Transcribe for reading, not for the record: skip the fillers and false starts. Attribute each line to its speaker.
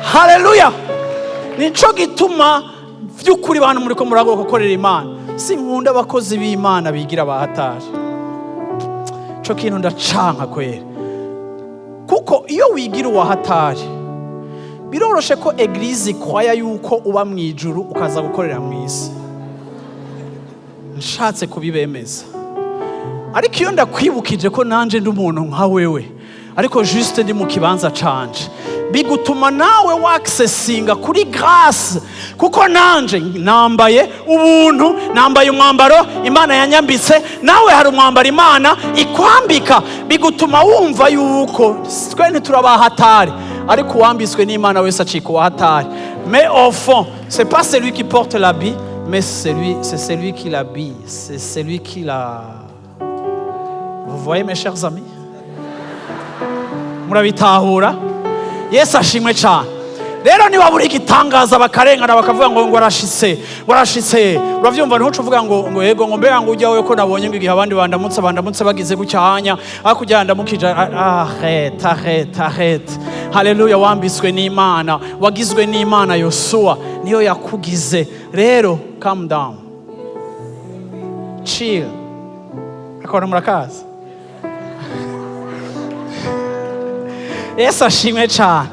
Speaker 1: Haleluya! Nico gituma by'ukuri bantu muri ko muragoka gukorera Imana. Sinkunda abakozi b'Imana bigira bahatari. Ico kintu ndacanka kwera, kuko iyo wigira uwahatari biroroshe ko église ikwaya yuko uba mu ijuru ukaza gukorera mu isi. Nshatse kubibemeza, ariko iyo ndakwibukije ko nanje ndi umuntu nka wewe, ariko juste ndi mu kibanza canje, bigutuma nawe wakisesinga kuri grâce, kuko nanje nambaye ubuntu, nambaye umwambaro Imana yanyambitse. Nawe hari umwambaro Imana ikwambika, bigutuma wumva yuko twe ntiturabahatari, ariko uwambitswe n'Imana wese acika uwahatari. Mais au fond, c'est pas celui qui porte l'habit, mais c'est celui qui l'habille, c'est celui qui la... Vous voyez, mes chers amis, murabitahura? Yesu ashimwe cyane. Rero niba buri igitangaza bakarengana bakavuga ngo arashitse, ngo arashitse, uravyumva? Ntuce uvuga ngo yego, ngo mbega ngo ujya we, ko nabonye ngo igihe abandi bandamutse bagize gutya, hanya hakurya ndamukije. Arrête, arrête, arrête! Haleluya! Wambitswe n'Imana, wagizwe n'Imana. Yosuwa niyo yakugize. Rero calm down, chill. Akabona murakaza. Yesu ashimwe cyane.